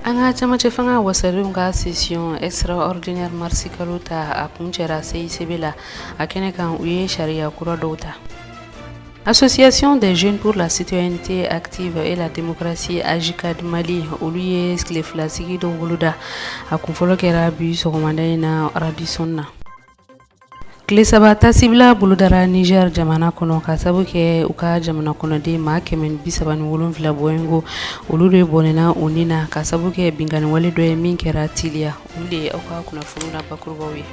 An ka camancɛ fanga wasadenw ka session extraordinaire mars kalo ta a kuncɛra CICB la. A kɛnɛ kan, u ye sariya kura dɔw ta. Association des jeunes pour la citoyenneté active et la démocratie AJCAD Mali, olu ye tile fila sigi dɔw boloda. A kunfɔlɔ kɛra bi sɔgɔmada in na Radisson na. Tile saba tasibila bolodara Niger jamana kɔnɔ ka sabu kɛ u ka jamana kɔnɔden maa 137 bɔɲɔgɔnko, olu de bɔnɛna u ni na ka sabu kɛ binkanniwale dɔ ye min kɛra Tiliya. Olu de ye aw ka kunnafoni na bakurubaw ye.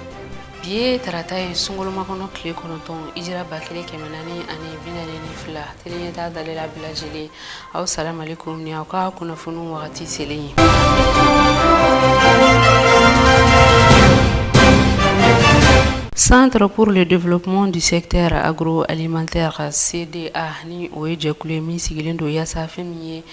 Bi ye tarata ye, sunkalomakɔnɔ tile 9, hijira 1442. Tele ɲɛta dalela bɛɛ lajɛlen, aw salamalekum ni aw ka kunnafoni wagati selen ye. Centre pour le développement du secteur agroalimentaire CDA, ni o ye jɛkulu ye min sigilen don yaasa fɛn min ye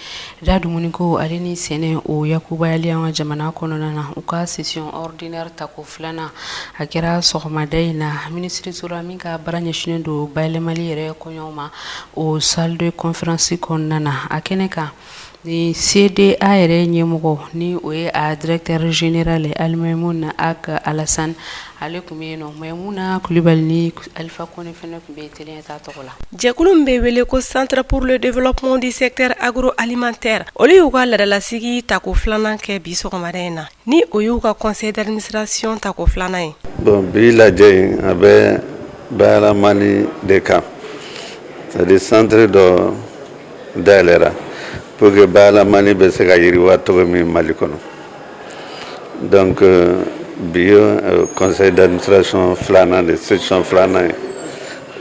da dumuniko ale ni sɛnɛ o yakubayali an ka jamana kɔnɔna na, u ka session ordinaire tako filanan a kɛra sɔgɔmada in na minisiriso la min ka baara ɲɛsinnen don bayɛlɛmali yɛrɛ koɲɛw ma, o salle de conférence kɔnɔna na. A kɛnɛ kan ni CDA yɛrɛ ɲɛmɔgɔ, ni o ye a directeur général Alimamuna Ag Alassane, ale tun bɛ yen nɔ. Maimuna Kulibali ni Alifa Kone fana tun bɛ Tele Ɲɛta tɔgɔ la. Jɛkulu min bɛ wele ko Centre pour le développement du secteur agroalimentaire, olu y'u ka laadalasigi tako filanan kɛ bi sɔgɔmada in na, ni o y'u ka conseil d'administration tako filanan ye. Bon, bi lajɛ in, a bɛ bayɛlɛmali de kan, c'est à dire centre dɔ dayɛlɛra pour que bayɛlɛmali bɛ se ka yiriwa cogo min Mali kɔnɔ. Donc bi ye conseil d'administration filanan de, session filanan ye,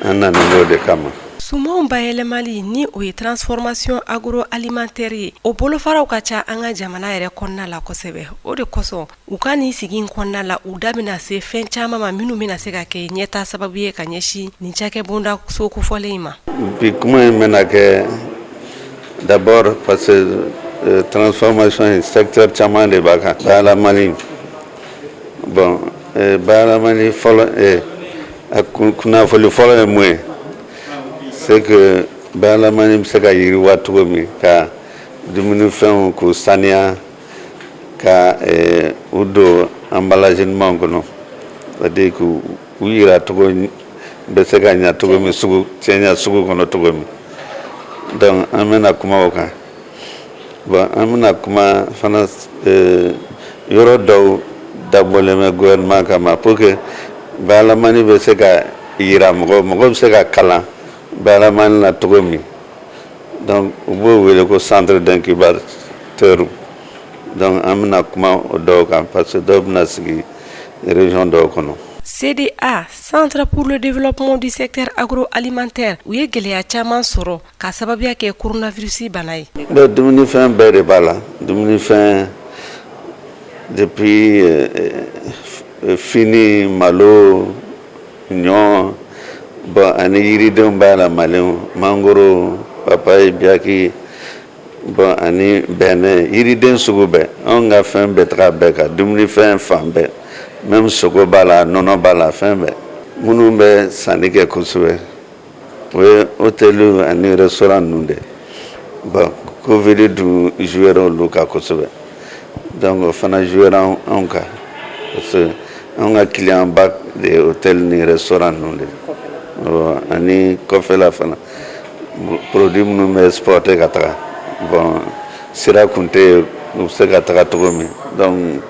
an nana o de kama. Sumanw bayɛlɛmali, ni o ye transformation agroalimentaire ye, o bolofaraw ka ca an ka jamana yɛrɛ kɔnɔna la kosɛbɛ. O de kosɔn u ka nin sigi in kɔnɔna la, u da bɛna se fɛn caman ma minnu bɛna se ka kɛ ɲɛta sababu ye ka ɲɛsin nin cakɛbonda so kofɔlen in ma. Bi kuma in bɛna kɛ d'abord parce que transformation in, secteur caman de b'a kan bayɛlɛmali. Bon, bayɛlɛmali fɔlɔ, a kunnafoni fɔlɔ ye mun ye? C'est que bayɛlɛmali bɛ se ka yiriwa cogo min, ka dumunifɛnw k'u saniya, ka u don emballage ɲumanw kɔnɔ, c'est à dire k'u yira cogo bɛ se ka ɲa cogo min, sugu cɛɲa sugu kɔnɔ cogo min. Donc an bɛna kuma o kan. Bon, an bɛna kuma fana yɔrɔ dɔw dabɔlen bɛ gouvernement kama pour que bayɛlɛmani bɛ se ka yira mɔgɔ, mɔgɔ bɛ se ka kalan bayɛlɛmani la cogo min. Donc u b'o wele ko centre d'incubateur. Donc an bɛna kuma o dɔw kan parce que dɔw bɛna sigi région dɔw kɔnɔ. CDA, Centre pour le développement du secteur agroalimentaire, u ye gɛlɛya caman sɔrɔ ka sababuya kɛ coronavirus bana ye. Bon, dumunifɛn bɛɛ de b'a la, dumunifɛn depuis fini, malo, ɲɔ, bon, ani yiridenw b'a la, malenw, mangoro, papaye, biyaki, bon, ani bɛnɛ, yiriden sugu bɛɛ. Anw ka fɛn bɛɛ taga bɛɛ kan, dumunifɛn fan bɛɛ, même sogo b'a la, nɔnɔ b'a la, fɛn bɛɛ. Minnu bɛ sanni kɛ kosɛbɛ, o ye hôtel ani restaurant ninnu de. Bon, Covid dun jouera olu kan kosɛbɛ, donc o fana jouera anw kan parce que anw ka client ba de ye hôtel ni restaurant ninnu de, ani kɔfɛla fana, produit minnu bɛ exporter ka taga. Bon, sira kun tɛ yen u bɛ se ka taga cogo min, donc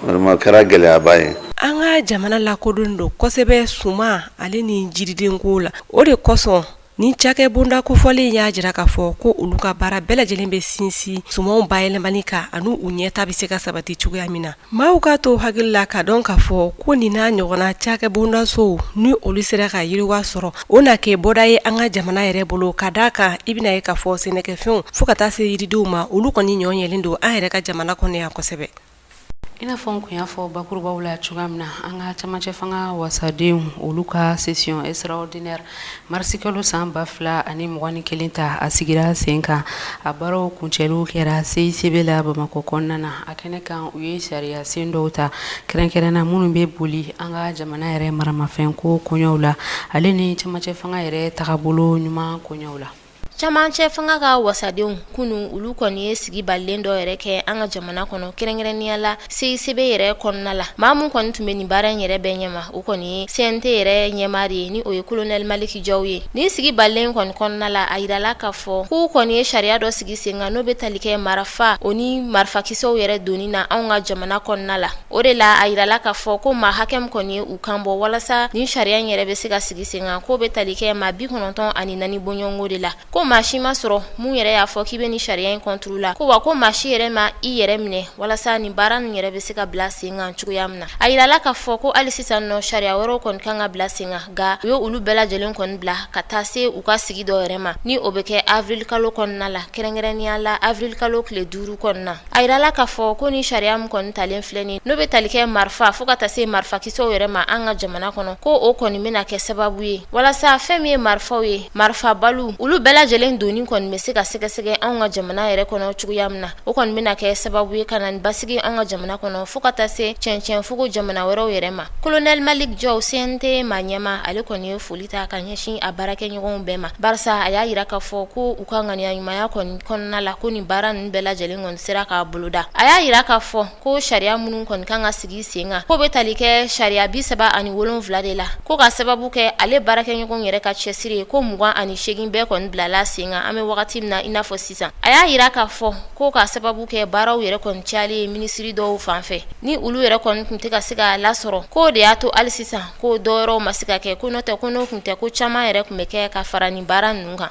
vraiment kɛra gɛlɛyaba ye. An ka jamana lakodɔnnen don kosɛbɛ suman ale ni jiridenko la. O de kosɔn ni cakɛbonda kofɔlen y'a jira k'a fɔ ko olu ka baara bɛɛ lajɛlen bɛ sinsin sumanw bayɛlɛmani kan ani u ɲɛta bɛ se ka sabati cogoya min na. Maaw k'a to hakili la ka dɔn k'a fɔ ko nin n'a ɲɔgɔnna cakɛbondasow, ni olu sera ka yiriwa sɔrɔ, o na kɛ bɔda ye an ka jamana yɛrɛ bolo, ka d'a kan i bɛna ye k'a fɔ sɛnɛkɛfɛnw fo ka taa se yiridenw ma, olu kɔni ɲɔ ɲɛlen don an yɛrɛ ka jamana kɔnɔ yan kosɛbɛ. I n'a fɔ n kun y'a fɔ bakurubaw la cogoya min na, an ka camancɛ fanga wasadenw, olu ka session extraordinaire marisikalo san 2021 ta, a sigira sen kan. A baaraw kuncɛliw kɛra CICB la Bamakɔ kɔnɔna na. A kɛnɛ kan, u ye sariya sen dɔw ta, kɛrɛnkɛrɛnna minnu bɛ boli an ka jamana yɛrɛ maramafɛn ko koɲɛw la, ale ni camancɛ fanga yɛrɛ tagabolo ɲuman koɲɛw la. Camancɛ fanga ka wasadenw, kunun olu kɔni ye sigi balilen dɔ yɛrɛ kɛ an ka jamana kɔnɔ, kɛrɛnkɛrɛnnenya la CICB yɛrɛ kɔnɔna la. Maa min kɔni tun bɛ nin baara in yɛrɛ bɛɛ ɲɛma, o kɔni ye CNT yɛrɛ ɲɛmaa de ye, ni o ye colonel Maliki Jaw ye. Nin sigi balilen kɔni kɔnɔna la, a yirala k'a fɔ k'u kɔni ye sariya dɔ sigi sen kan, n'o bɛ tali kɛ marifa o ni marifakisɛw yɛrɛ donni na anw ka jamana kɔnɔna la. O de la, a yirala k'a fɔ ko maa hakɛ min kɔni ye u kan bɔ walasa nin sariya in yɛrɛ bɛ se ka sigi sen kan, k'o bɛ tali kɛ maa 94 bɔɲɔgɔnko de la, ko maa si ma sɔrɔ mun yɛrɛ y'a fɔ k'i bɛ nin sariya in contre la, ko wa ko maa si yɛrɛ ma i yɛrɛ minɛ walasa nin baara nin yɛrɛ bɛ se ka bila sen kan cogoya min na. A yirala k'a fɔ ko hali sisan nɔ, sariya wɛrɛw kɔni kan ka bila sen kan, nka u ye olu bɛɛ lajɛlen kɔni bila ka taa se u ka sigi dɔ yɛrɛ ma, ni o bɛ kɛ avril kalo kɔnɔna la, kɛrɛnkɛrɛnnenya la avril kalo tile 5 kɔnɔna. A yirala k'a fɔ ko ni sariya min kɔni talen filɛ nin, n'o bɛ tali kɛ marifa fo ka taa se marifakisɛw yɛrɛ ma an ka jamana kɔnɔ, ko o kɔni bɛna kɛ sababu ye walasa fɛn min ye marifaw ye, marifabalu, olu bɛɛ lajɛlen donni kɔni bɛ se ka sɛgɛsɛgɛ anw ka jamana yɛrɛ kɔnɔ cogoya min na. O kɔni bɛna kɛ sababu ye ka na ni basigi an ka jamana kɔnɔ fo ka taa se cɛncɛn fugo jamana wɛrɛw yɛrɛ ma. Colonel Malik Jaw, CNT maa ɲɛmaa, ale kɔni ye foli ta ka ɲɛsin a baarakɛɲɔgɔnw bɛɛ ma, barisa a y'a yira k'a fɔ ko u ka ŋaniya ɲumanya kɔni kɔnɔna la, ko nin baara ninnu bɛɛ lajɛlen kɔni sera k'a boloda. A y'a yira k'a fɔ ko sariya minnu kɔni kan ka sigi sen kan, k'o bɛ tali kɛ sariya 37 de la, ko ka sababu kɛ ale baarakɛɲɔgɔnw yɛrɛ ka cɛsiri ye, ko 28 bɛɛ kɔni bilala sen kan an bɛ wagati min na i n'a fɔ sisan. A y'a yira k'a fɔ ko ka sababu kɛ baaraw yɛrɛ kɔni cayalen ye minisiri dɔw fan fɛ, ni olu yɛrɛ kɔni tun tɛ ka se k'a lasɔrɔ, k'o de y'a to hali sisan ko dɔ wɛrɛw ma se ka kɛ, ko n'o tɛ ko n'o tun tɛ, ko caman yɛrɛ tun bɛ kɛ ka fara nin baara ninnu kan.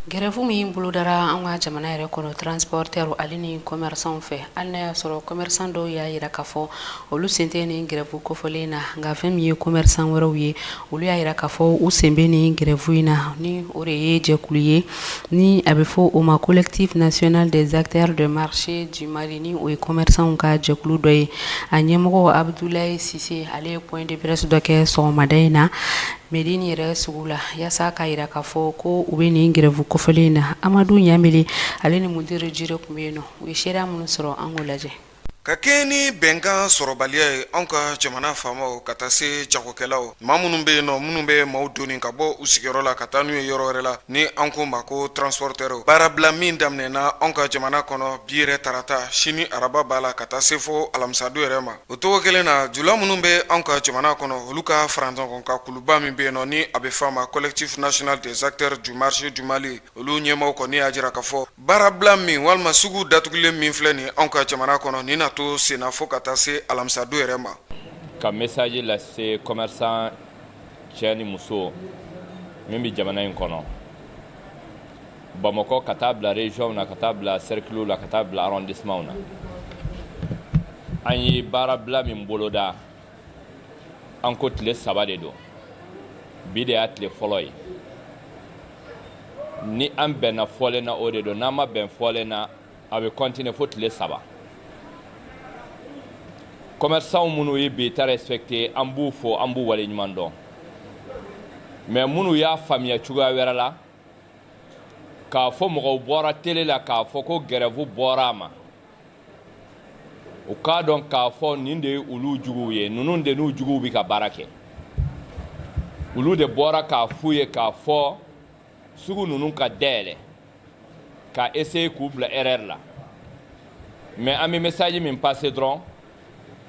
Grève min bolodara an ka jamana yɛrɛ kɔnɔ transporteur ale ni commerçant fɛ, hali n'a y'a sɔrɔ commerçant dɔw y'a yira k'a fɔ olu sen tɛ nin grève kofɔlen na, nka fɛn min ye commerçant wɛrɛw ye, olu y'a yira k'a fɔ u sen bɛ nin grève in na, ni o de ye jɛkulu ye ni a bɛ fɔ o ma Collectif national des acteurs de marché du Mali, ni o ye commerçant ka jɛkulu dɔ ye. A ɲɛmɔgɔ Abudulayi Sise, ale ye point de presse dɔ kɛ sɔgɔmada in na Medine yɛrɛ sugu la, yaasa k'a yira k'a fɔ ko u bɛ nin grève kofɔlen in na. Amadu Ɲamele, ale ni Mudiri Jire tun bɛ yen nɔ. U ye seereya minnu sɔrɔ, an k'o lajɛ. Ka kɛ ni bɛnkan sɔrɔbaliya ye anw ka jamana faamaw ka taa se jagokɛlaw, maa minnu bɛ yen nɔ, minnu bɛ maaw doni ka bɔ u sigiyɔrɔ la ka taa n'u ye yɔrɔ wɛrɛ la, ni an ko ma ko transporteur, baarabila min daminɛna anw ka jamana kɔnɔ bi yɛrɛ tarata, sini araba b'a la, ka taa se fo alamisadon yɛrɛ ma. O cogo kelen na, jula minnu bɛ anw ka jamana kɔnɔ, olu ka faraɲɔgɔn kan kuluba min bɛ yen nɔ, ni a bɛ fɔ a ma Collectif national des acteurs du marché du Mali, olu ɲɛmaaw kɔni y'a jira k'a fɔ baarabila min walima sugu datugulen min filɛ nin anw ka jamana kɔnɔ, nin na to senna fo ka taa se alamisadon yɛrɛ ma. Ka message lase commerçant cɛ ni muso min bɛ jamana in kɔnɔ, Bamakɔ ka taa bila région na, ka taa bila cercle la, ka taa bila arrondissement na, an ye baarabila min boloda, an ko tile 3 de don. Bi de y'a tile fɔlɔ ye. Ni an bɛnna fɔlen na, o de don. N'an ma bɛn fɔlen na, a bɛ continuer fo tile 3. Commerçant minnu ye bi ta respecté, an b'u fo, an b'u waleɲuman dɔn. Mais minnu y'a faamuya cogoya wɛrɛ la, k'a fɔ mɔgɔw bɔra télé la k'a fɔ ko grève bɔra a ma, u k'a dɔn k'a fɔ nin de ye olu juguw ye. Ninnu de n'u juguw bɛ ka baara kɛ. Olu de bɔra k'a f'u ye k'a fɔ sugu ninnu ka dayɛlɛ, ka essayer k'u bila erreur la. Mais an bɛ message min passer dɔrɔn,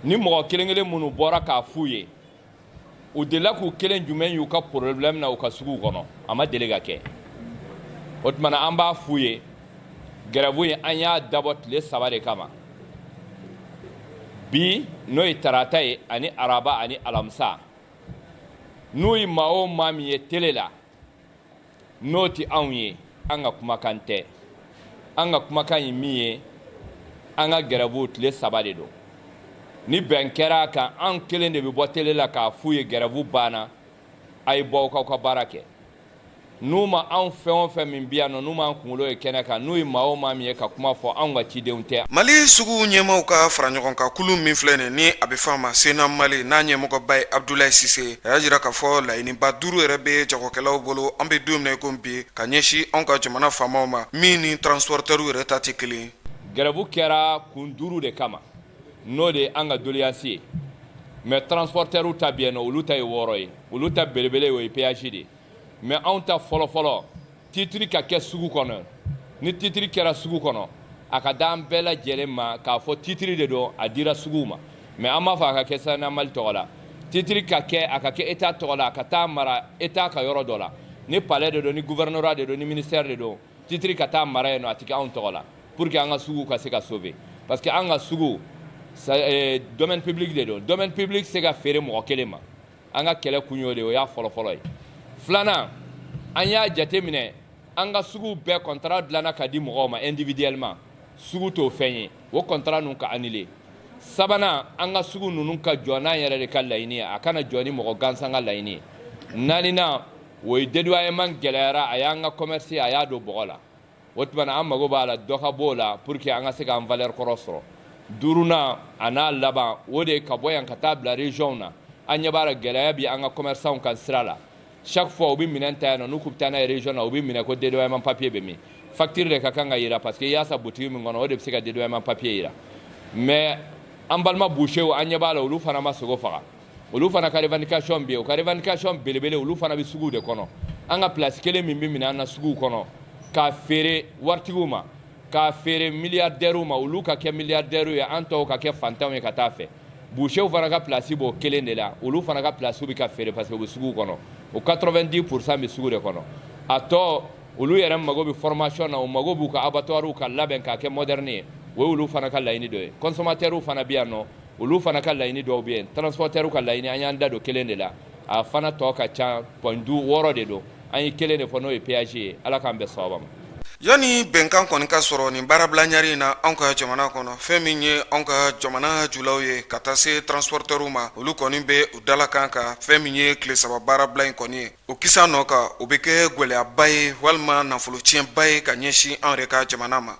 ni mɔgɔ kelen kelen minnu bɔra k'a f'u ye, u delila k'u kelen jumɛn y'u ka problème na u ka suguw kɔnɔ? A ma deli ka kɛ. O tuma na, an b'a f'u ye, grève in, an y'a dabɔ tile 3 de kama bi, n'o ye tarata ye ani araba ani alamisa. N'u ye maa o maa min ye télé la, n'o tɛ anw ye, an ka kumakan tɛ. An ka kumakan ye min ye, an ka grève tile 3 de don. Ni bɛn kɛra a kan, an kelen de bɛ bɔ télé la k'a f'u ye grève banna, a ye bɔ aw k'aw ka baara kɛ. N'u ma anw fɛn o fɛn min bi yan nɔ, n'u m'an kunkolo ye kɛnɛ kan, n'u ye maa o maa min ye ka kuma fɔ, anw ka cidenw tɛ. Mali sugu ɲɛmaaw ka fara ɲɔgɔn kan kulu min filɛ nin ni a bɛ fɔ a ma Sena Mali, n'a ɲɛmɔgɔba ye Abudulayi Sise, a y'a jira k'a fɔ laɲiniba duuru yɛrɛ bɛ jagokɛlaw bolo an bɛ don min na i ko bi, ka ɲɛsin anw ka jamana faamaw ma, min ni transporteurs yɛrɛ ta tɛ kelen ye. Grève kɛra kun duuru de kama, n'o de ye an ka doléance ye. Mais transporteurs ta bɛ yen nɔ, olu ta ye wɔɔrɔ ye. Olu ta belebele, o ye péage de ye. Mais anw ta fɔlɔfɔlɔ, titre ka kɛ sugu kɔnɔ. Ni titre kɛra sugu kɔnɔ, a ka d'an bɛɛ lajɛlen ma k'a fɔ titre de don, a dira suguw ma. Mais an b'a fɔ a ka kɛ Sena Mali tɔgɔ la. Titre ka kɛ, a ka kɛ État tɔgɔ la, a ka taa mara État ka yɔrɔ dɔ la, ni palais de don, ni gouvernorat de don, ni ministère de don, titre ka taa mara yen nɔ, a tɛ kɛ anw tɔgɔ la, pour que an ka sugu ka se ka sauver, parce que an ka sugu, domaine public de don. Domaine public se ka feere mɔgɔ kelen ma. An ka kɛlɛ kun y'o de ye. O y'a fɔlɔfɔlɔ ye. Filanan, an y'a jate minɛ, an ka sugu bɛɛ contrat dilanna ka di mɔgɔw ma individuellement. Sugu t'o fɛn ye, o contrat ninnu ka annuler. Sabanan, an ka sugu ninnu ka jɔ n'an yɛrɛ de ka laɲini ye, a kana jɔ ni mɔgɔ gansan ka laɲini ye. Naaninan, o ye dédouanement gɛlɛyara, a y'an ka commerce, a y'a don bɔgɔ la. O tuma na, an mago b'a la dɔ ka bɔ o la pour que an ka se k'an valeur kɔrɔ sɔrɔ. Duurunan a n'a laban, o de ye ka bɔ yan ka taa bila région na. An ɲɛ b'a la, gɛlɛya bi an ka commerçant kan sira la. Chaque fois u bɛ minɛn ta yan nɔ, n'u k'u bɛ taa n'a ye région na, u bɛ minɛ ko dédouanement papier bɛ min? Facture de ka kan ka yira, parce que i y'a san boutique min kɔnɔ, o de bɛ se ka dédouanement papier yira. Mais an balima boucher, an ɲɛ b'a la, olu fana ma sogo faga. Olu fana ka revendication bɛ yen. O ka revendication belebele, olu fana bɛ suguw de kɔnɔ. An ka place kelen min bɛ minɛ an na suguw kɔnɔ k'a feere waritigiw ma, k'a feere milliardaires ma, olu ka kɛ milliardaires ye, an tɔw ka kɛ fantanw ye ka taa fɛ. Boucherw fana ka place b'o kelen de la. Olu fana ka place bɛ ka feere, parce que u bɛ suguw kɔnɔ. O 90 % bɛ sugu de kɔnɔ. A tɔ, olu yɛrɛ mago bɛ formation na, u mago b'u ka abattoirs ka labɛn k'a kɛ moderne ye. O ye olu fana ka laɲini dɔ ye. Consommateurs fana bɛ yan nɔ, olu fana ka laɲini dɔw bɛ yen. Transporteurs ka laɲini, an y'an da don kelen de la, a fana tɔ ka ca. Point du wɔɔrɔ de don, an ye kelen de fɔ, n'o ye péage ye. Ala k'an bɛn sababa ma. Yanni bɛnkan kɔni ka sɔrɔ nin baarabila ɲari in na anw ka jamana kɔnɔ, fɛn min ye anw ka jamana julaw ye ka taa se transporteurs ma, olu kɔni bɛ u dala kan ka fɛn min ye tile 3 baarabila in kɔni ye, o kisa nɔ kan, o bɛ kɛ gwɛlɛyaba ye walima nafolo tiɲɛba ye ka ɲɛsin anw yɛrɛ ka jamana ma.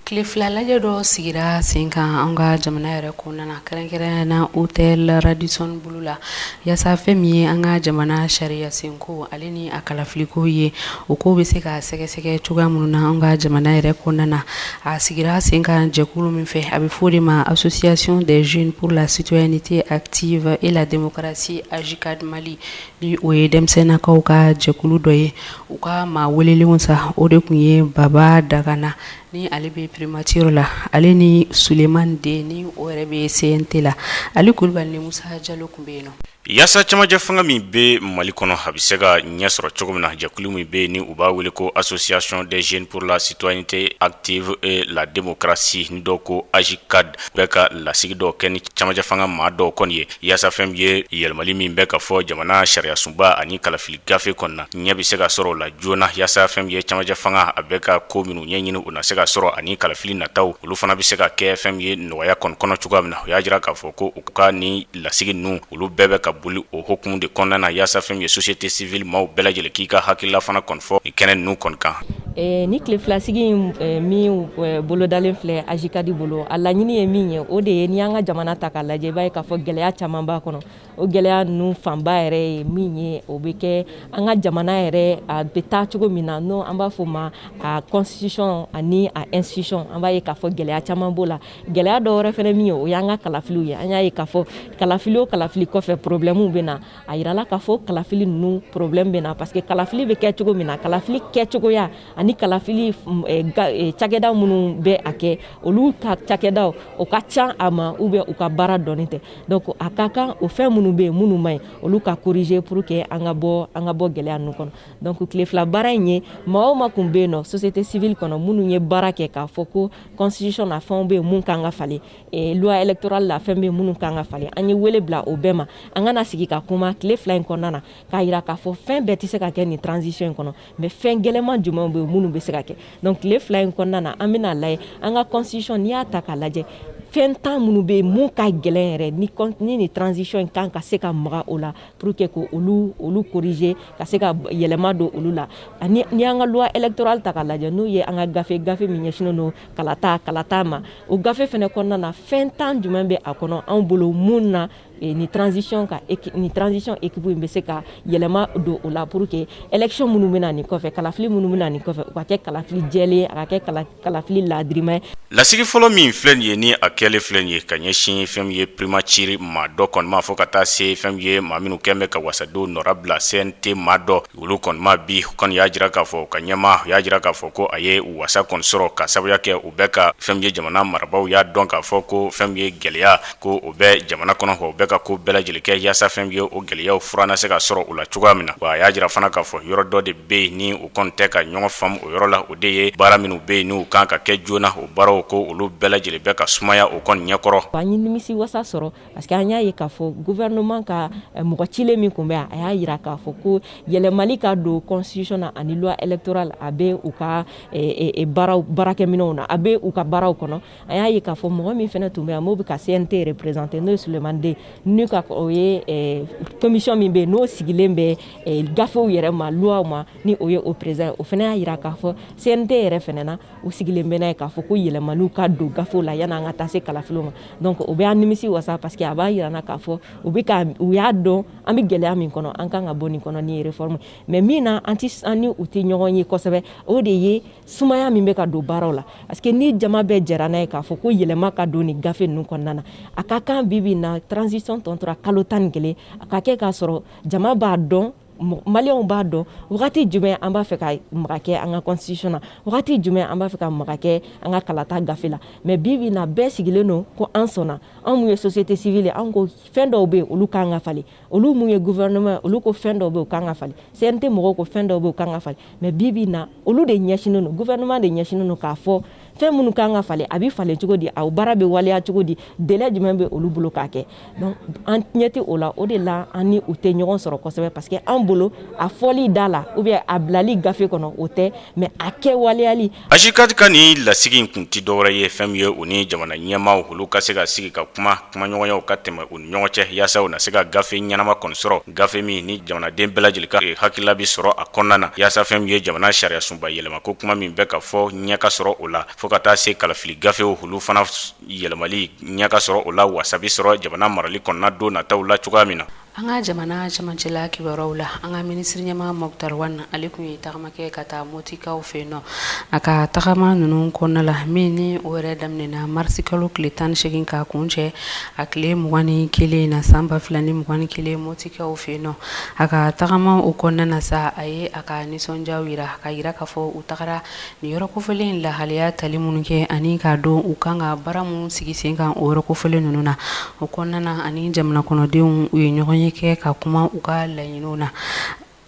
Tile 2 lajɛ dɔ sigira sen kan an ka jamana yɛrɛ kɔnɔna na, kɛrɛnkɛrɛnya na hôtel Radisson Blu la, yaasa fɛn min ye an ka jamana sariya senko ale ni a kalafiliko ye, o ko bɛ se ka sɛgɛsɛgɛ cogoya minnu na an ka jamana yɛrɛ kɔnɔna na. A sigira sen kan jɛkulu min fɛ, a bɛ fɔ o de ma Association des jeunes pour la citoyenneté active et la démocratie, AJCAD Mali, ni o ye denmisɛnninnakaw ka jɛkulu dɔ ye. U ka maa welelenw sa, o de tun ye Baba Dagana, ni ale bɛ primature la, ale ni Suleiman Den, ni o yɛrɛ bɛ CNT la. Ale Kulubali ni Musa Jalo tun bɛ yen nɔ. Yaasa cɛmancɛ fanga min bɛ Mali kɔnɔ, a bɛ se ka ɲɛ sɔrɔ cogo min na, jɛkulu min bɛ yen ni u b'a wele ko Association des jeunes pour la citoyenneté active et la démocratie, ni dɔw ko AJCAD, bɛ ka lasigi dɔw kɛ ni cɛmancɛ fanga maa dɔw kɔni ye, yaasa fɛn min ye yɛlɛmali min bɛ ka fɔ jamana sariyasunba ani kalafili gafe kɔnɔna, ɲɛ bɛ se ka sɔrɔ o la joona, yaasa fɛn min ye cɛmancɛ fanga, a bɛ ka ko minnu ɲɛɲini, u na se ka sɔrɔ, ani kalafili nataw, olu fana bɛ se ka kɛ fɛn min ye nɔgɔya kɔni kɔnɔ cogoya min na. O y'a jira k'a fɔ ko u ka ni lasigi ninnu, olu bɛɛ bɛ ka boli o hukumu de kɔnɔna na, yaasa fɛn min ye société civile maaw bɛɛ lajɛlen k'i ka hakilila fana kɔni fɔ ni kɛnɛ ninnu kɔni kan. Ni tile 2 sigi min bolodalen filɛ AJCAD bolo, a laɲini ye min ye, o de ye n'i y'an ka jamana ta k'a lajɛ, i b'a ye k'a fɔ gɛlɛya caman b'a kɔnɔ. O gɛlɛya ninnu fanba yɛrɛ ye min ye, o bɛ kɛ an ka jamana yɛrɛ a bɛ taa cogo min na, n'o an b'a fɔ ma a constitution ani a institution, an b'a ye k'a fɔ gɛlɛya caman b'o la. Gɛlɛya dɔ wɛrɛ fana min ye, o y'an ka kalafiliw ye. An y'a ye k'a fɔ kalafili o kalafili kɔfɛ, problème bɛ na. A yirala k'a fɔ kalafili ninnu problème bɛ na parce que kalafili bɛ kɛ cogo min na, kalafili kɛcogoya ani kalafili cakɛda minnu bɛ a kɛ, olu ka cakɛdaw o ka ca a ma, ou bien u ka baara dɔɔnin tɛ. Donc a ka kan o fɛn minnu bɛ yen minnu man ɲi, olu ka corriger pour que an ka bɔ gɛlɛya ninnu kɔnɔ. Donc tile 2 baara in ye, maa o maa kun bɛ yen nɔ société civile kɔnɔ, minnu ye baara kɛ k'a fɔ ko constitution na fɛnw bɛ yen mun kan ka falen, loi électorale la fɛn bɛ yen minnu kan ka falen, an ye wele bila o bɛɛ ma an kana sigi ka kuma tile 2 in kɔnɔna na, k'a yira k'a fɔ fɛn bɛɛ tɛ se ka kɛ nin transition in kɔnɔ, mais fɛn gɛlɛman jumɛnw bɛ yen minnu bɛ se ka kɛ. Donc tile 2 in kɔnɔna na, an bɛna lajɛ an ka constitution, n'i y'a ta k'a lajɛ. Fɛn 10 minnu bɛ yen mun ka gɛlɛn yɛrɛ, ni transition in kan ka se ka maga o la pour que ko olu corriger, ka se ka yɛlɛma don olu la. Ani ni an ka loi électorale ta k'a lajɛ, n'o ye an ka gafe min ɲɛsinnen don kalata ma, o gafe fana kɔnɔna na, fɛn 10 jumɛn bɛ a kɔnɔ anw bolo mun na nin transition équipe in bɛ se ka yɛlɛma don o la, pour que élection minnu bɛ na nin kɔfɛ, kalafili minnu bɛ na nin kɔfɛ, u ka kɛ kalafili jɛlen, a ka kɛ kalafili laadirima ye. Lasigi fɔlɔ min filɛ nin ye, ni a kɛlen filɛ nin ye ka ɲɛsin fɛn min ye primature maa dɔ kɔni ma, fo ka taa se fɛn min ye maa minnu kɛn bɛ ka wasadenw nɔrabila CNT maa dɔ, olu kɔni ma bi kɔni y'a jira k'a fɔ ka ɲɛma y'a jira k'a fɔ ko a ye wasa kɔni sɔrɔ, ka sababuya kɛ u bɛ ka fɛn min ye jamana marabaaw y'a dɔn k'a fɔ ko fɛn min ye gɛlɛya ko o bɛ jamana kɔnɔ, o bɛ ka ko bɛɛ lajɛlen kɛ yaasa fɛn min ye o gɛlɛyaw fura na se ka sɔrɔ u la cogoya min na. Wa a y'a jira fana k'a fɔ yɔrɔ dɔ de bɛ yen ni u kɔni tɛ ka ɲɔgɔn faamu o yɔrɔ la, o de ye baara minnu bɛ yen n'u kan ka kɛ joona, o baaraw ko olu bɛɛ lajɛlen bɛ ka sumaya o kɔni ɲɛkɔrɔ. An ye nimisi wasa sɔrɔ parce que an y'a ye k'a fɔ gouvernement ka mɔgɔ cilen min tun bɛ yan, a y'a jira k'a fɔ ko yɛlɛmali ka don constitution na ani loi électorale, a bɛ u ka baarakɛminɛnw na, a bɛ u ka baaraw kɔnɔ. An y'a ye k'a fɔ mɔgɔ min fana tun bɛ yan, n'o bɛ ka CNT représenter, n'o ye Sulemani Den ni ka o ye commission min bɛ yen n'o sigilen bɛ gafew yɛrɛ ma, loi ma, ni o ye o président ye, o fana y'a jira k'a fɔ CNT yɛrɛ fana na, u sigilen bɛ n'a ye k'a fɔ ko yɛlɛmaliw ka don gafew la yanni an ka taa se kalafiliw ma. Donc o bɛ an nimisi wasa parce que a b'a jira an na k'a fɔ u bɛ ka u y'a dɔn an bɛ gɛlɛya min kɔnɔ, an kan ka bɔ nin kɔnɔ ni réforme. Mais min na an tɛ an ni u tɛ ɲɔgɔn ye kosɛbɛ, o de ye sumaya min bɛ ka don baaraw la, parce que ni jama bɛɛ jɛra n'a ye k'a fɔ ko yɛlɛma ka don nin gafe ninnu kɔnɔna na, a ka kan bi bi in na, transition tɔ tora kalo 11, a ka kɛ k'a sɔrɔ jama b'a dɔn, Maliyɛnw b'a dɔn wagati jumɛn an b'a fɛ ka maga kɛ an ka constitution na, wagati jumɛn an b'a fɛ ka maga kɛ an ka kalata gafe la. Mais bi bi in na, bɛɛ sigilen don ko an sɔnna. Anw mun ye société civile ye, anw ko fɛn dɔw bɛ yen, olu kan ka falen. Olu mun ye gouvernement, olu ko fɛn dɔw bɛ yen, u kan ka falen. CNT mɔgɔw ko fɛn dɔw bɛ yen, u kan ka falen. Mais bi bi in na, olu de ɲɛsinnen don, gouvernement de ɲɛsinnen don k'a fɔ fɛn minnu kan ka falen, a bɛ falen cogo di, a baara bɛ waleya cogo di, délai jumɛn bɛ olu bolo k'a kɛ. Donc an ɲɛ tɛ o la. O de la an ni u tɛ ɲɔgɔn sɔrɔ kosɛbɛ, parce que an bolo a fɔli da la ou bien a bilali gafe kɔnɔ, o tɛ, mais a kɛ waleyali. AJCAD ka nin lasigi in kun tɛ dɔwɛrɛ ye, fɛn min ye u ni jamana ɲɛmaaw olu ka se ka sigi ka kuma, kumaɲɔgɔnyaw ka tɛmɛ u ni ɲɔgɔn cɛ, yaasa u na se ka gafe ɲɛnama kɔni sɔrɔ, gafe min ni jamanaden bɛɛ lajɛlen ka hakilila bɛ sɔrɔ a kɔnɔna na, yaasa fɛn min ye jamana sariya sunba yɛlɛma ko kuma min bɛ ka fɔ, ɲɛ ka sɔrɔ o la, fo ka taa se kalafili gafew olu fana yɛlɛmali ɲɛ ka sɔrɔ o la, wasa bɛ sɔrɔ jamana marali kɔnɔna don nataw la cogoya min na. An ka jamana cɛmancɛla kibaruyaw la, an ka minisiri ɲɛmaa Moctar Ouane, ale tun ye tagama kɛ ka taa Motikaw fɛ yen nɔ. A ka tagama ninnu kɔnɔna la, min ni o yɛrɛ daminɛna marisi kalo tile 18 k'a kuncɛ a tile 21 na san 2021 Motikaw fɛ yen nɔ. A ka tagama o kɔnɔna na sa, a ye a ka nisɔndiyaw yira, ka yira k'a fɔ u tagara nin yɔrɔ kofɔlen in lahalaya tali minnu kɛ ani k'a dɔn u kan ka baara minnu sigi sen kan o yɔrɔ kofɔlen ninnu na. O kɔnɔna na, ani jamana kɔnɔdenw u ye ɲɔgɔn ye kɛ ka kuma u ka laɲiniw na.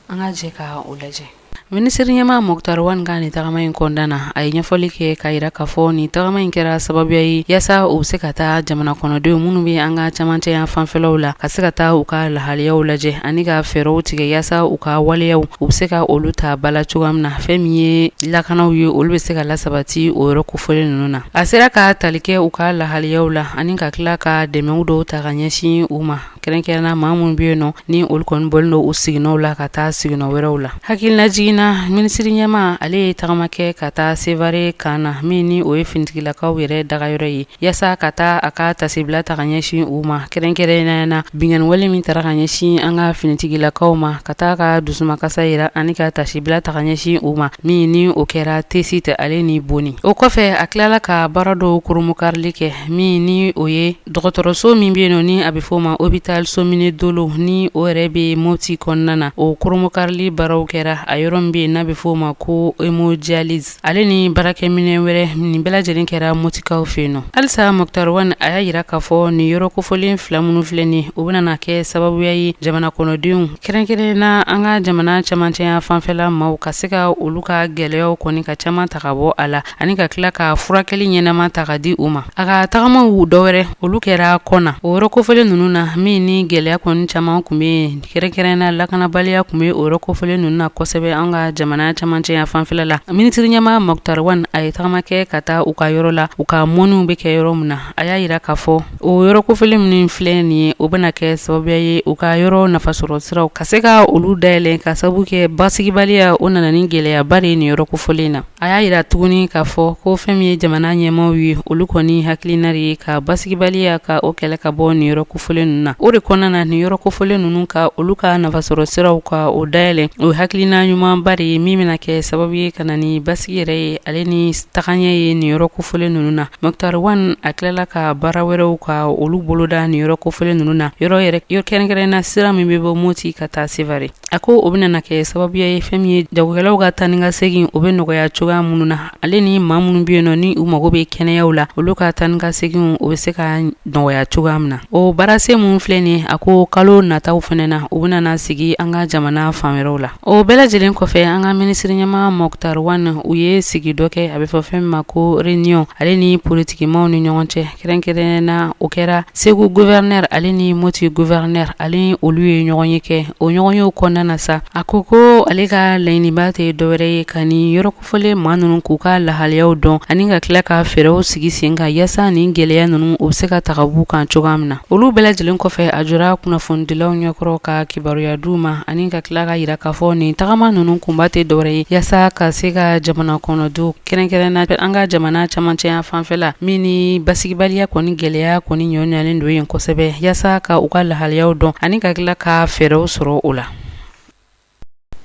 An ka jɛ ka o lajɛ. Minisiri ɲɛmaa Moctar Ouane ka nin tagama in kɔnɔna na, a ye ɲɛfɔli kɛ k'a yira k'a fɔ nin tagama in kɛra sababuya ye yaasa u bɛ se ka taa jamana kɔnɔdenw minnu bɛ an ka cɛmancɛ fanfɛlaw la, ka se ka taa u ka lahalayaw lajɛ ani ka fɛɛrɛw tigɛ yaasa u ka waleyaw u bɛ se ka olu ta ba la cogoya min na, fɛn min ye lakanaw ye, olu bɛ se ka lasabati o yɔrɔ kofɔlen ninnu na. A sera ka tali kɛ u ka lahalayaw la ani ka tila ka dɛmɛw dɔw ta ka ɲɛsin u ma, kɛrɛnkɛrɛnna maa minnu bɛ yen nɔ ni olu kɔni bɔlen don u siginɔw la ka taa siginɔ wɛrɛw la. Hakililajigin na, minisiri ɲɛmaa ale ye tagama kɛ ka taa Sevare kan na, min ni o ye finitigilakaw yɛrɛ dagayɔrɔ ye, yaasa ka taa a ka tasibila ta ka ɲɛsin u ma, kɛrɛnkɛrɛnnenya na binkanni min taara ka ɲɛsin an ka finitigilakaw ma, ka taa ka dusumakasa yira ani ka tasibila ta ka ɲɛsin u ma, min ni o kɛra Tessit ale ni Boni. O kɔfɛ, a tilala ka baara dɔw kurunbonkarili kɛ, min ni o ye dɔgɔtɔrɔso min bɛ yen nɔ ni a bɛ f'o ma hôpital Somine Dolo, ni o yɛrɛ bɛ Mopti kɔnɔna na. O kurunbonkarili baaraw kɛra a yɔrɔ min bɛ yen n'a bɛ f'o ma ko hémodialyse, ale ni baarakɛminɛn wɛrɛ. Nin bɛɛ lajɛlen kɛra Motikaw fɛ yen nɔ. Halisa Moctar Ouane a y'a yira k'a fɔ nin yɔrɔ kofɔlen fila minnu filɛ nin, o bɛna kɛ sababuya ye jamana kɔnɔdenw, kɛrɛnkɛrɛn na an ka jamana cɛmancɛya fanfɛla maaw, ka se ka olu ka gɛlɛyaw kɔni ka caman ta ka bɔ a la ani ka tila ka furakɛli ɲɛnama ta ka di u ma. A ka tagamaw dɔwɛrɛ, olu kɛra Kɔna, o yɔrɔ kofɔlen ninnu na, min ni gɛlɛya kɔni caman tun bɛ yen, kɛrɛnkɛrɛn na lakanabaliya tun bɛ o yɔrɔ kofɔlen ninnu na kosɛbɛ. An ka ka jamana camancɛ yan fanfɛla la. Minisiri ɲɛmaa Moctar Ouane, a ye tagama kɛ ka taa u ka yɔrɔ la, u ka mɔniw bɛ kɛ yɔrɔ min na. A y'a yira k'a fɔ o yɔrɔ kofɔlen minnu filɛ nin ye, o bɛna kɛ sababu ye u ka yɔrɔ nafasɔrɔ siraw ka se ka olu dayɛlɛn, ka sababu kɛ basigibaliya, o nana ni gɛlɛyaba de ye nin yɔrɔ kofɔlen na. A y'a yira tuguni k'a fɔ ko fɛn min ye jamana ɲɛmaaw ye, olu kɔni hakilina de ye ka basigibaliya ka o kɛlɛ ka bɔ nin yɔrɔ kofɔlen ninnu na. O de kɔnɔna na, nin yɔrɔ kofɔlen ninnu ka olu ka nafasɔrɔ siraw ka o dayɛlɛn, o hakilina ɲumanba de ye min bɛna kɛ sababu ye ka na ni basigi yɛrɛ ye, ale ni tagaɲɛ ye nin yɔrɔ kofɔlen ninnu na. Moctar Ouane, a tilala ka baara wɛrɛw ka olu boloda nin yɔrɔ kofɔlen ninnu na, yɔrɔ yɛrɛ kɛrɛnkɛrɛn na sira min bɛ bɔ Moti ka taa Sevare. A ko o bɛna kɛ sababu ye fɛn min ye jagokɛlaw ka taa ni ka segin, o bɛ nɔgɔya cogoya minnu na, ale ni maa minnu bɛ yen nɔ ni u mago bɛ kɛnɛyaw la, olu ka taa ni ka segin, o bɛ se ka nɔgɔya cogoya min na. O baarasen minnu filɛ nin, a ko kalo nataw fana na, u bɛna na sigi an ka jamana fan wɛrɛw la. O bɛɛ lajɛlen kɔfɛ, an ka minisiri ɲɛmaa Moctar Ouane, u ye sigi dɔ kɛ, a bɛ fɔ fɛn min ma ko réunion, ale ni politikimaw ni ɲɔgɔn cɛ. Kɛrɛnkɛrɛn na, o kɛra Segu gouverneur ale ni Moti gouverneur, ale olu ye ɲɔgɔn ye kɛ. O ɲɔgɔnyew kɔnɔna na sa, a ko ko ale ka laɲiniba tɛ dɔwɛrɛ ye ka nin yɔrɔ kofɔlen maa ninnu k'u ka lahalayaw dɔn, ani ka tila ka fɛɛrɛw sigi sen kan yaasa nin gɛlɛya ninnu, u bɛ se ka taga b'u kan cogoya min na. Olu bɛɛ lajɛlen kɔfɛ, a jɔra kunnafonidilaw ɲɛkɔrɔ ka kibaruya d'u ma, ani ka tila ka yira k'a fɔ nin tagama ninnu kunba tɛ dɔwɛrɛ ye yaasa ka se ka jamana kɔnɔdenw, kɛrɛnkɛrɛn na an ka jamana camancɛya fanfɛla min ni basigibaliya kɔni gɛlɛya kɔni ɲɔɲalen don yen kosɛbɛ, yaasa ka u ka lahalayaw dɔn ani ka tila ka fɛɛrɛw sɔrɔ o la.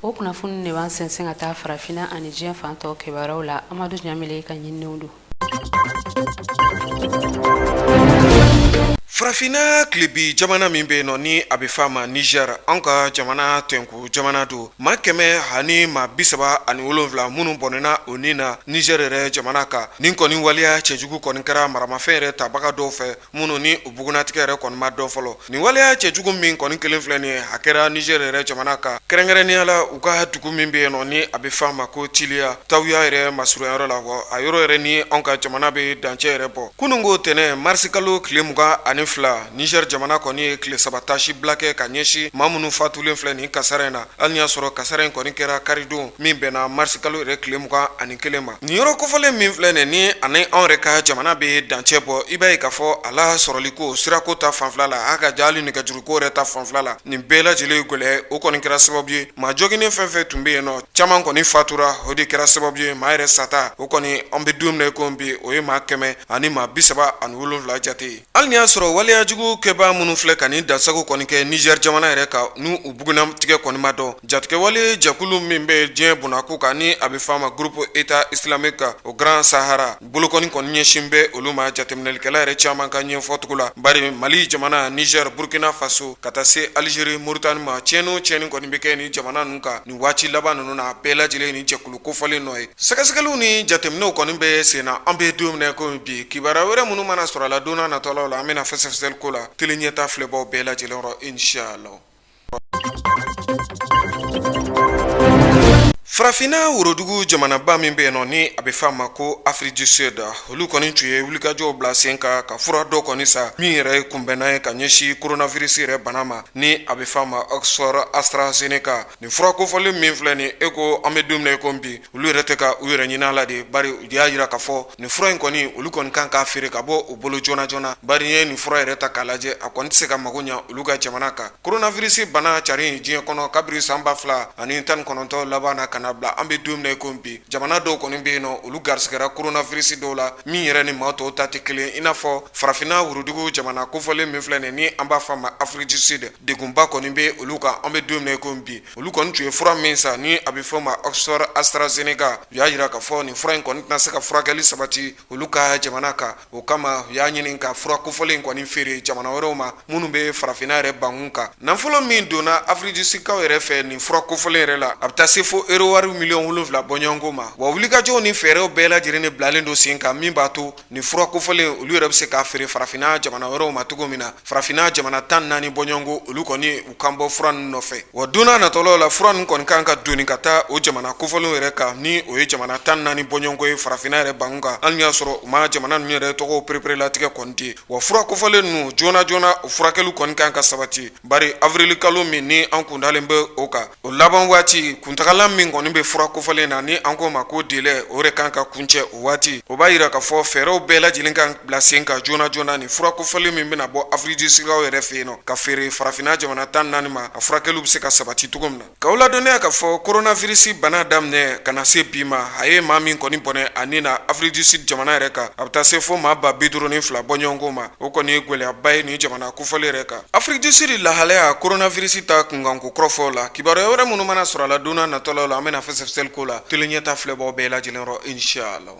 O kunnafoni de b'an sɛnsɛn ka taa farafinna ani diɲɛ fan tɔw kibaruyaw la. Amadu Ɲamele ka ɲininiw don. Farafinna tilebi jamana min bɛ yen nɔ ni a bɛ f'a ma Niger, an ka jamana tɛnku jamana don. Maa 137 minnu bɔnɛna u ni na Niger yɛrɛ jamana kan, nin kɔni waleya cɛjugu kɔni kɛra maramafɛn yɛrɛ tabaga dɔw fɛ minnu ni u bugunnatigɛ yɛrɛ kɔni ma dɔn fɔlɔ. Nin waleya cɛjugu min kɔni kelen filɛ nin ye, a kɛra Niger yɛrɛ jamana kan, kɛrɛnkɛrɛnnenya la u ka dugu min bɛ yen nɔ ni a bɛ f'a ma ko Tiliya, Tawuya yɛrɛ masurunyayɔrɔ la, wa a yɔrɔ yɛrɛ ni anw ka jamana bɛ dancɛ yɛrɛ bɔ. Kununko tɛnɛn marisikalo tile 22, Niger jamana kɔni ye tile 3 taasibila kɛ ka ɲɛsin maa minnu fatulen filɛ nin kasara in na, hali n'i y'a sɔrɔ kasara in kɔni kɛra karidon min bɛnna marisikalo yɛrɛ tile 21 ma. Nin yɔrɔ kofɔlen min filɛ nin ni ani anw yɛrɛ ka jamana bɛ dancɛ bɔ, i b'a ye k'a fɔ a la sɔrɔliko sirako ta fanfɛla la, a ka ja hali nɛgɛjuruko yɛrɛ ta fanfɛla la, nin bɛɛ lajɛlen gɛlɛya o kɔni kɛra sababu ye maa joginnen fɛn fɛn tun bɛ yen nɔ, caman kɔni fatura. O de kɛra sababu ye maa yɛrɛ sata o kɔni, an bɛ don min na i ko bi, o ye maa 137 jate ye. Hali n'i y'a sɔrɔ waleyajugu kɛbaa minnu filɛ ka nin dansago kɔni kɛ Niger jamana yɛrɛ kan, n'u u bugunnatigɛ kɔni ma dɔn, jatigɛwale jɛkulu min bɛ diɲɛ bonnako kan ni a bɛ f'a ma Groupe État islamique au Grand Sahara, bolokɔni kɔni ɲɛsin bɛ olu ma jateminɛlikɛla yɛrɛ caman ka ɲɛfɔcogo la, bari Mali jamana, Niger, Burkina Faso ka taa se Algérie, Mauritanie ma, tiɲɛni o tiɲɛni kɔni bɛ kɛ nin jamana ninnu kan nin waati laban ninnu na, a bɛɛ lajɛlen nin jɛkulu kofɔlen nɔ ye. Sɛgɛsɛgɛliw ni jateminɛw kɔni bɛ sen na an bɛ don min na ko bi. Kibaruya wɛrɛ minnu mana sɔrɔ a la don nataw la, an bɛna fɛsɛfɛsɛli ko la tele ɲɛta filɛbaw bɛɛ lajɛlen rɔ, inshallah. Farafinna worodugu jamanaba min bɛ yen nɔ ni a bɛ f'a ma ko Afrique du Sud, olu kɔni tun ye wulikajɔw bila sen kan ka fura dɔ kɔni san min yɛrɛ ye kunbɛnnan ye ka ɲɛsin coronavirus yɛrɛ bana ma ni a bɛ f'a ma Oxford AstraZeneca. Nin fura kofɔlen min filɛ nin e ko an bɛ don min na i ko bi, olu yɛrɛ tɛ ka u yɛrɛ ɲini a la de, bari u y'a jira k'a fɔ nin fura in kɔni, olu kɔni kan k'a feere ka bɔ u bolo joona joona, bari n'i ye nin fura yɛrɛ ta k'a lajɛ, a kɔni tɛ se ka mago ɲa olu ka jamana kan. Coronavirus bana cari diɲɛ kɔnɔ kabiri san 2019 laban na ka na bila an bɛ don min na i ko bi, jamana dɔw kɔni bɛ yen nɔ, olu garisigɛra coronavirus dɔw la min yɛrɛ ni maa tɔw ta tɛ kelen, i n'a fɔ farafinna worodugu jamana kofɔlen min filɛ nin ni an b'a fɔ a ma Afrique du Sud. Degunba kɔni bɛ olu kan an bɛ don min na i ko bi. Olu kɔni tun ye fura min san ni a bɛ fɔ o ma Oxford AstraZeneca, u y'a jira k'a fɔ nin fura in kɔni tɛna se ka furakɛli sabati olu ka jamana kan. O kama u y'a ɲini ka fura kofɔlen in kɔni feere jamana wɛrɛw ma minnu bɛ farafinna yɛrɛ bankun kan. Nafolo min donna Afrique du Sud kaw yɛrɛ fɛ nin fura kofɔlen yɛrɛ la, a bɛ taa se fo euro wari miliyɔn 7 bɔɲɔgɔnko ma. Wa wulikajɔw ni fɛɛrɛw bɛɛ lajɛlen de bilalen don sen kan min b'a to nin fura kofɔlen olu yɛrɛ bɛ se k'a feere farafinna jamana wɛrɛw ma cogo min na. Farafinna jamana 14 bɔɲɔgɔnko, olu kɔni u kan bɔ fura ninnu nɔfɛ. Wa don n'a nataw la, fura ninnu kɔni kan ka doni ka taa o jamana kofɔlenw yɛrɛ kan ni o ye jamana 14 bɔɲɔgɔnko ye farafinna yɛrɛ bankun kan, hali n'i y'a sɔrɔ u ma jamana ninnu yɛrɛ tɔgɔw pereperelatigɛ kɔni di. Wa fura kofɔlen ninnu joona joona, o furakɛliw kɔni kan ka sabati, bari avril kalo min ni an kundalen bɛ o kan, o laban waati kuntagala min kɔni kɔni bɛ fura kofɔlen na ni an ko ma ko délai, o de kan ka kuncɛ o waati. O b'a jira k'a fɔ fɛɛrɛw bɛɛ lajɛlen kan bila sen kan joona joona, ni fura kofɔlen min bɛna bɔ Afrique du Sud yɛrɛ fɛ yen nɔ ka feere farafinna jamana 14 ma, a furakɛliw bɛ se ka sabati cogo min na. K'aw ladɔnniya k'a fɔ coronavirus bana daminɛ ka na se bi ma, a ye maa min kɔni bɔnɛ a ni na Afrique du Sud jamana yɛrɛ kan, a bɛ taa se fo maa 52,000 bɔɲɔgɔnko ma. O kɔni ye gɛlɛyaba ye nin jamana kofɔlen yɛrɛ kan. Afrique du Sud lahalaya coronavirus ta kunkanko kɔrɔfɔw la, kibaruya wɛrɛ minnu mana sɔrɔ a la don nataw la, an bɛna fɛsɛfɛsɛli k'o la Tele Ɲɛta filɛbaw bɛɛ lajɛlen rɔ, inshallah.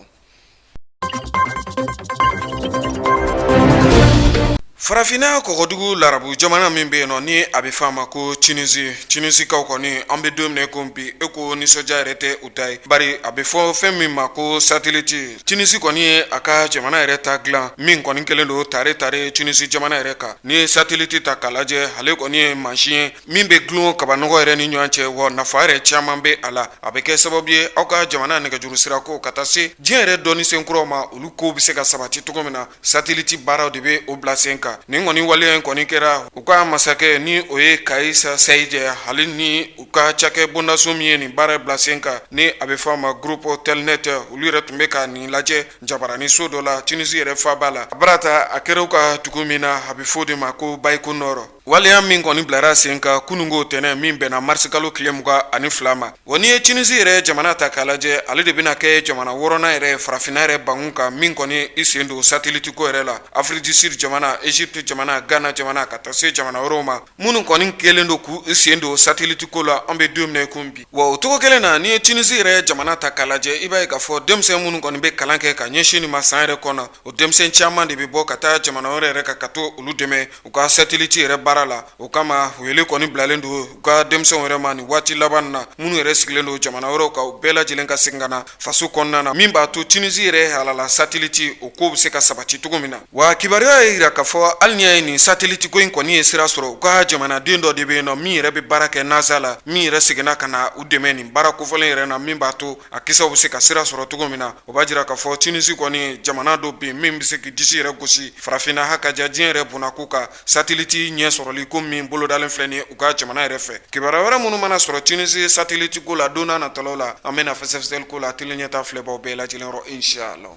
Farafinna kɔgɔdugu larabu jamana min bɛ yen nɔ ni a bɛ fɔ a ma ko Tunisie, Tunisikaw kɔni, an bɛ don min na ko bi, e ko nisɔndiya yɛrɛ tɛ u ta ye, bari a bɛ fɔ fɛn min ma ko satellite, Tunisie kɔni ye a ka jamana yɛrɛ ta dilan min kɔni kɛlen don tare tare Tunisie jamana yɛrɛ kan. N'i ye satellite ta k'a lajɛ, ale kɔni ye mansin ye min bɛ dulon kabanɔgɔ yɛrɛ ni ɲɔgɔn cɛ, wa nafa yɛrɛ caman bɛ a la. A bɛ kɛ sababu ye aw ka jamana nɛgɛjuru sira ko ka taa se diɲɛ yɛrɛ dɔnni senkuraw ma, olu kow bɛ se ka sabati cogo min na. Satellite baaraw de bɛ o bila sen kan. Nin kɔni waleya in kɔni kɛra u ka masakɛ ni o ye Kais Saied, ale ni u ka cakɛ bondaso min ye nin baara bila sen kan ni a bɛ fɔ a ma Groupe Telnet, olu yɛrɛ tun bɛ ka nin lajɛ jabaraninso dɔ la Tunisie yɛrɛ faaba la. A barata a kɛra u ka dugu min na, a bɛ fɔ o de ma ko Baïkonour. Waleya min kɔni bilara sen kan kununko tɛnɛn min bɛnna marisikalo tile 22 ma, wa n'i ye Tunisie yɛrɛ jamana ta k'a lajɛ, ale de bɛna kɛ jamana wɔɔrɔnan yɛrɛ farafinna yɛrɛ bangun kan min kɔni i sen don satellite ko yɛrɛ la. Afrique du Sud jamana, Égypte jamana, Ghana jamana, ka taa se jamana wɛrɛw ma minnu kɔni kɛlen don k'u sen don satellite ko la an bɛ don min na i ko bi. Wa o cogo kelen na, n'i ye Tunisie yɛrɛ jamana ta k'a lajɛ, i b'a ye k'a fɔ denmisɛn minnu kɔni bɛ kalan kɛ ka ɲɛsin nin ma san yɛrɛ kɔnɔ, o denmisɛn caman de bɛ bɔ ka taa jamana wɛrɛ yɛrɛ kan ka to olu dɛmɛ u ka satellite yɛrɛ baara la. O kama wele kɔni bilalen don u ka denmisɛnw yɛrɛ ma nin waati laban na, minnu yɛrɛ sigilen don jamana wɛrɛw kan, u bɛɛ lajɛlen ka segin ka na faso kɔnɔna na, min b'a to Tunisie yɛrɛ halala satellite o ko bɛ se ka sabati cogo min na. Wa kibaruya ye jira k'a fɔ hali n'i y'a ye nin satellite ko in kɔni ye sira sɔrɔ, u ka jamanaden dɔ de bɛ yen nɔ min yɛrɛ bɛ baara kɛ NASA la, min yɛrɛ seginna ka na u dɛmɛ nin baara kofɔlen yɛrɛ na, min b'a to a kisɛw bɛ se ka sira sɔrɔ cogo min na. O b'a jira k'a fɔ Tunisie kɔni jamana dɔ bɛ min bɛ se k'i disi yɛrɛ gosi farafinna ha ka ja diɲɛ yɛrɛ bonnako kan satellite ɲɛ sɔrɔli ko min bolodalen filɛ nin ye u ka jamana yɛrɛ fɛ. Kibaruya wɛrɛ minnu mana sɔrɔ Tunisie satellite ko la don n'a nataw la, an bɛna fɛsɛfɛsɛli k'o la Tele Ɲɛta filɛbaw bɛɛ lajɛlen rɔ, inshallah.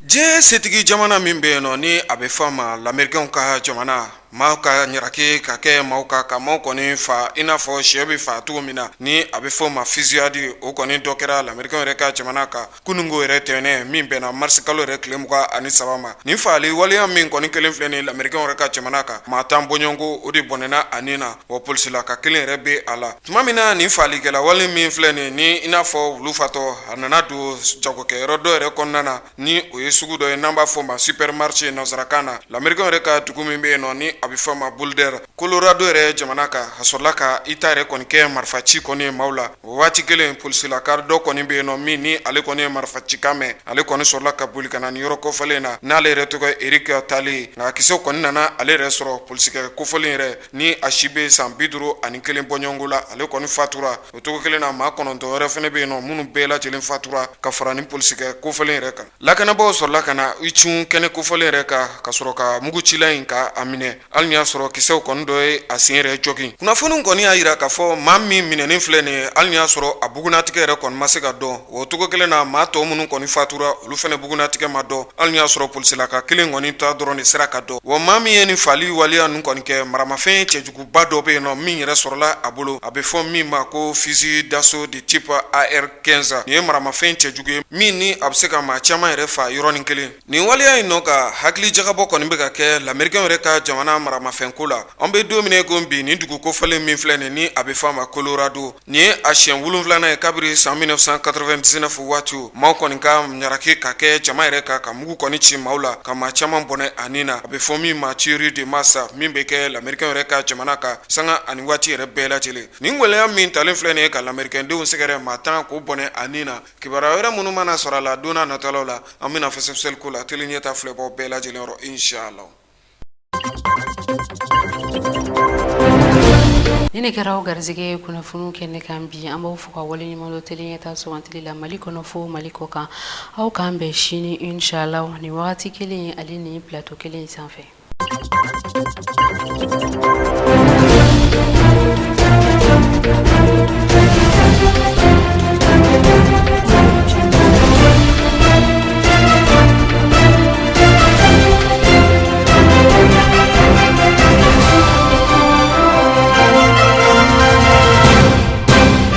Diɲɛ setigi jamana min bɛ yen nɔ ni a bɛ fɔ a ma lamericainw ka jamana, maaw ka ɲaraki ka kɛ maaw kan ka maaw kɔni fa i n'a fɔ sɛ bɛ fa cogo min na ni a bɛ fɔ o ma fusillade, o kɔni dɔ kɛra lamericainw yɛrɛ ka jamana kan kununko yɛrɛ tɛnɛn min bɛnna marisikalo yɛrɛ tile 23 ma. Nin faali waleya min kɔni kelen filɛ nin lamericainw yɛrɛ ka jamana kan, maa 10 bɔɲɔgɔnko o de bɔnɛna a ni na, wa polisilaka kelen yɛrɛ bɛ a la. Tuma min na nin faalikɛla wale min filɛ nin ni i n'a fɔ wulu fatɔ, a nana don jagokɛyɔrɔ dɔ yɛrɛ kɔnɔna na ni o ye sugu dɔ ye n'an b'a fɔ ma supermarché nansarakan na, lamericainw yɛrɛ ka dugu min bɛ yen nɔ ni a bɛ fɔ ma Boulder, Colorado yɛrɛ jamana kan, a sɔrɔla ka i ta yɛrɛ kɔni kɛ marifaci kɔni ye maaw la. O waati kelen, polisilaka dɔ kɔni bɛ yen nɔ min ni ale kɔni ye marifacikan mɛn, ale kɔni sɔrɔla ka boli ka na nin yɔrɔ kofɔlen na, n'ale yɛrɛ tɔgɔ ye Eric Talley. Nka kisɛw kɔni nana ale yɛrɛ sɔrɔ. Polisikɛ kofɔlen yɛrɛ ni a si bɛ san 51 bɔɲɔgɔnko la, ale kɔni fatura. O cogo kelen na, maa 9 wɛrɛ fana bɛ yen nɔ minnu bɛɛ lajɛlen fatura ka fara nin polisikɛ kofɔlen yɛrɛ kan. Lakanabaaw sɔrɔla ka na i cun kɛnɛ kofɔlen yɛrɛ kan ka sɔrɔ ka mugucila in ka a minɛ, hali n'i y'a sɔrɔ kisɛw kɔni dɔ ye a sen yɛrɛ jogin. Kunnafoniw kɔni y'a jira k'a fɔ maa min minɛnen filɛ nin ye, hali n'i y'a sɔrɔ a bugunnatigɛ yɛrɛ kɔni ma se ka dɔn. O cogo kelen na, maa tɔ minnu kɔni fatura, olu fana bugunnatigɛ ma dɔn, hali n'i y'a sɔrɔ polisilaka kelen kɔni ta dɔrɔn de sera ka dɔn. Wa maa min ye nin faali waleya ninnu kɔni kɛ, maramafɛn cɛjuguba dɔ bɛ yen nɔ min yɛrɛ sɔrɔla a bolo, a bɛ fɔ min ma ko fusil d'assaut de type AR-15. Nin ye maramafɛn cɛjugu ye min ni a bɛ se ka maa caman yɛrɛ fa yɔrɔnin kelen. Nin waleya in nɔ ka hakili jagabɔ kɔni bɛ ka kɛ lamericainw yɛrɛ ka jamana maramafɛnko la. An bɛ don min na i ko bi, nin dugu kofɔlen min filɛ nin ni a bɛ fɔ a ma Colorado, nin ye a siɲɛ wolonwulanan ye kabiri san 1999 waati, maaw kɔni ka ɲaraki ka kɛ jama yɛrɛ kan ka mugu kɔni ci maaw la ka maa caman bɔnɛ a ni na. A bɛ fɔ min ma tuerie de masse min bɛ kɛ lamericainw yɛrɛ ka jamana kan sanga ani waati yɛrɛ bɛɛ lajɛlen. Nin gɛlɛya min talen filɛ nin ye ka lamericaindenw sɛgɛrɛ, maa 10 k'o bɔnɛ a ni na. Kibaruya wɛrɛ minnu mana sɔrɔ a la don n'a nataw la, an bɛna fɛsɛfɛsɛli k'o la Tele Ɲɛta filɛbaw bɛɛ lajɛlen yɔrɔ, inshallah. Nin de kɛra aw garisɛgɛ ye kunnafoniw kɛnɛ kan bi. An b'aw fo ka waleɲuman dɔn Tele Ɲɛta sugantili la Mali kɔnɔ fo Mali kɔ kan. Aw k'an bɛn sini inshallah nin wagati kelen ale ni plateau kelen in sanfɛ.